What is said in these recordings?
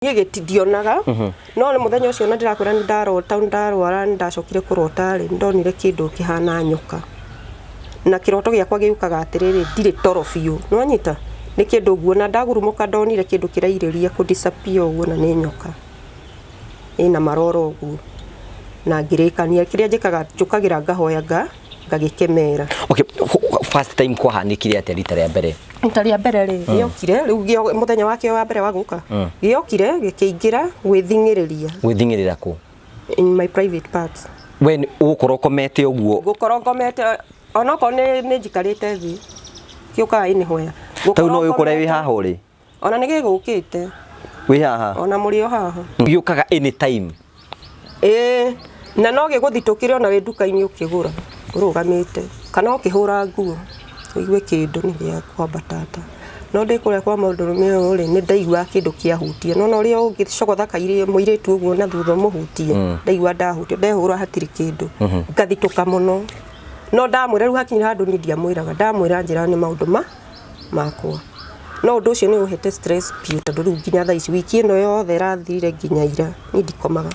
Niĩ gĩti ndionaga no nĩ mũthenya ũcio na ndĩrakwĩra nĩ ndarota ndarwara nĩ ndacokire kũrota rĩ, nĩ ndonire kĩndũ kĩhana nyoka. Na kĩroto gĩakwa gĩũkaga atĩrĩrĩ, ndirĩ toro biũ, nĩ wanyita? Nĩ kĩndũ nguona ndagurumũka ndonire kĩndũ kĩrairĩria kũ disappear ũguo na nĩ nyoka. Ĩna maroro ũguo. Na ngĩrĩkania, kĩrĩa njĩkaga njũkagĩra ngahoya ngagĩkemera. Okay, first time kwahanĩkire atĩa rita rĩa mbere? Rita rĩa mbere rĩ, gĩokire rĩu mũthenya wakĩo wa mbere wa gũka, gĩokire gĩkĩingĩra gwĩthing'ĩrĩria. Gwĩthing'ĩrĩra kũ? In my private parts. We ũgũkorwo ũkomete ũguo? Ngũkorwo ngomete onokorwo nĩ njikarĩte thĩ, gĩũkaga anywhere. Tau no ũkore wĩ haha ũrĩ? Ona nĩ gĩgũkĩte. Wĩ haha? Ona mũrĩ o haha. Gĩũkaga anytime? Ĩĩ, na no gĩgũthitũkĩre ona wĩ nduka-inĩ ũkĩgũra ũrũgamĩte, kana ũkĩhũra nguo ũigue kĩndũ nĩ gĩa kwambatata. No ndĩ kũrĩa kwa mũndũrũme ũyũ rĩ, nĩ ndaiguaga kĩndũ kĩahutia. Nĩ wona ũrĩa ũngĩcogotha mũirĩtu ũguo na thutha ũmũhutie, ndaigua ndahutio, ndehũra hatirĩ kĩndũ, ngathitũka mũno. No ndamwĩra rĩu hakinya handũ niĩ ndiamwĩraga, ndamwĩra anjĩraga nĩ maũndũ makwa. No ũndũ ũcio nĩ ũhete stress biũ tondũ rĩu nginya thaa ici wiki ĩno yothe ĩrathirire nginya ira niĩ ndikomaga.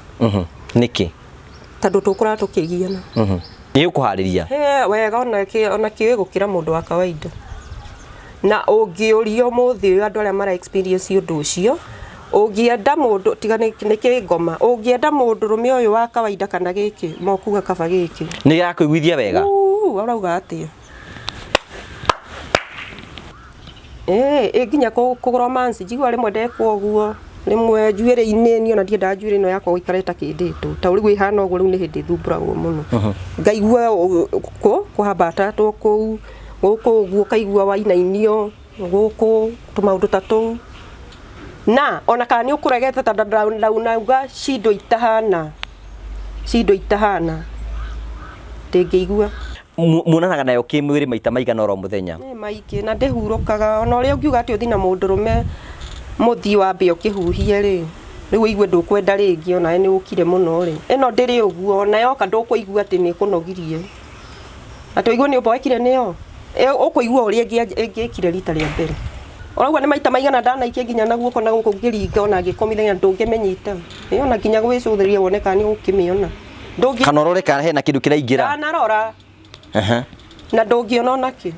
Nĩkĩ? Tondũ tũkũraga tũkĩgiana. Nĩ ũkũharĩria? He, wega ona kĩũĩ gũkĩra mũndũ wa kawaida. Na ũngĩũria ũmũthĩ ũyũ andũ arĩa mara experience ũndũ ũcio, ũngĩenda mũndũ, tiga nĩ kĩngoma, ũngĩenda mũndũrũme ũyũ wa kawaida kana gĩkĩ, mokuga kaba gĩkĩ. Nĩ gĩrakũiguithia wega? Uu, ũrauga atĩa? Ĩĩ nginya kũ romance njiguaga rĩmwe ndekwo ũguo, rĩmwe njuĩrĩ-inĩ niĩ ona ndiendaga njuĩrĩ ĩno yakwa gũikara ĩtakĩndĩtwo, ta rĩu ĩhana ũguo rĩu nĩ hĩndĩ ĩthumbũragwo mũno. Ngaigua kũhambatatwo kũu, gũkũ ũguo ũkaigua wainainio, gũkũ tũmaũndũ ta tũu. Na ona kana nĩ ũkũregete tondũ ndauga cindo itahana, cindo itahana, ndĩngĩigua. Muonanaga nayo kĩmwĩrĩ maita maigana oro mũthenya? Nĩ maingĩ na ndĩhurũkaga ona ũrĩa ũngiuga atĩ ũthiĩ na mũndũrũme mũthiĩ wambe ũkĩhuhie rĩ, rĩu ũigue ndũkwenda rĩngĩ onawe nĩ ũkire mũno rĩ, ĩno ndĩrĩ ũguo ona yoka ndũkũigua atĩ nĩ ĩkũnogirie, atĩ ũigue nĩ ũmboekire nĩyo, ũkũigua ũrĩa ĩngĩkire rita rĩa mbere. Ũraigua nĩ maita maigana ndanaikia nginya na guoko na gũkũ ngĩringa ona ngĩkomithania ndũngĩmĩnyita, ona nginya gwĩcũthĩrĩria wone kana nĩ ũgũkĩmĩona. Ndũngĩ Kana ũrore kana hena kĩndũ kĩraingĩra. Ndanarora. Aha. Na ndũngĩona ona kĩ.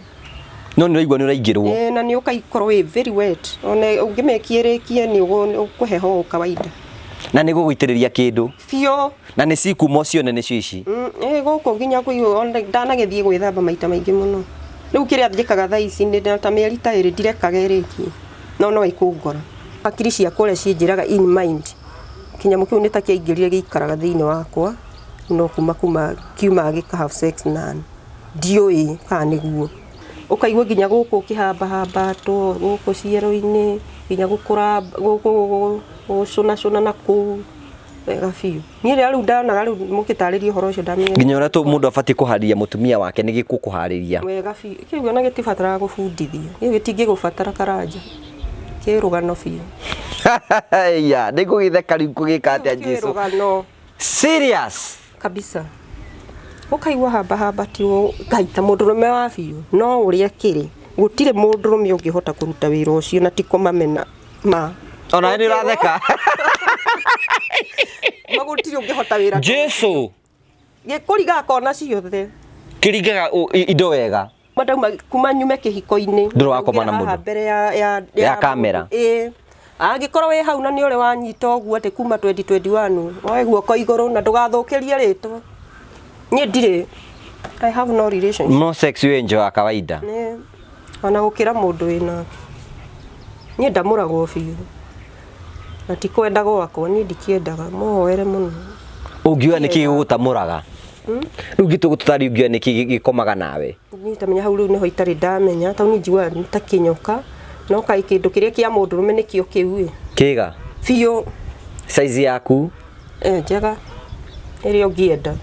No nĩ ũraigua nĩ ũraingĩrwo. Ĩĩ na nĩ ũkaikorwo wĩ very wet. Ona ũngĩmĩkia ĩrĩkie nĩ ũkũheha o kawaida. Na nĩ gũgũitĩrĩria kĩndũ. Biũ. Na nĩ cikuma ũcione nĩcio ici. Ĩĩ gũkũ nginya kũigua ona ndanagĩthiĩ gwĩthamba maita maingĩ mũno. Rĩu kĩrĩa njĩkaga thaa ici nĩ ta mĩeri ta ĩrĩ ndirekaga ĩrĩkie. No no ĩkũngora. Hakiri ciakwa ũrĩa cinjĩraga in mind. Kĩnyamũ kĩu nĩ ta kĩaingĩrire gĩikaraga thĩinĩ wakwa, no kuma kuma kiumaga gĩka have sex nani, ndiũĩ kana nĩguo. Ũkaigua nginya gũkũ ũkĩhambahambatwo, gũkũ ciero-inĩ, nginya gũcũnacũna na kũu, wega biũ. Niĩ rĩrĩa rĩu ndonaga rĩu mũgĩtarĩria ũhoro ũcio ndamenyire. Nginya ũrĩa mũndũ abatiĩ kũharĩria mũtumia wake nĩ gĩkũkũharĩria. Wega biũ. Kĩu ona gĩtibataraga gũbundithio. Kĩu gĩtingĩgũbatara karanja. Kĩ rũgano biũ. Ya, nĩ ngũgĩtheka rĩu ngũgĩka atĩa Kĩ Jesu. rũgano. Serious. Kabisa. Ũkaigua hamba hamba ti Ngai ta mũndũrũme wa biũ. No ũrĩa kĩrĩ, gũtirĩ mũndũrũme ũngĩhota kũruta wĩra ũcio na ti kũmamena ma. Ona nĩ ũratheka. Ma gũtirĩ ũngĩhota wĩra. Jesu. Gĩkũrigaga kona ciothe. Kĩringaga indo wega. Ndauma kuma nyume kĩhiko-inĩ. Ndũrĩ wakoma na Haha mũndũ. mbere ya ya Ya kamera. Ĩĩ. Angĩkorwo wĩ hau na nĩ ũrĩ wanyita ũguo atĩ kuma 2021 woe guoko igũrũ na ndũgathũkĩrie rĩtwa. Niĩ ndirĩ. I have no relationship. No sex you enjoy ya kawaida. Nĩ ona gũkĩra mũndũ wĩna. Niĩ ndamũragwo biũ. Na ti kwenda gwakwa, niĩ ndikĩendaga, mũhoere mũno. Ũngiuga nĩkĩ gĩgũtamũraga? Rĩu ngĩtũgũtũtari ũngiuga nĩkĩ gĩkomaga nawe? Niĩ ndamenya hau rĩu nĩho itarĩ ndamenya, tondũ niĩ njiguaga nĩ ta kĩnyoka, no kaĩ kĩndũ kĩrĩa kĩa mũndũrũme nĩkĩo kĩu ĩ. Kĩga? Biũ. Size yaku? Njega, ĩrĩa ũngĩenda.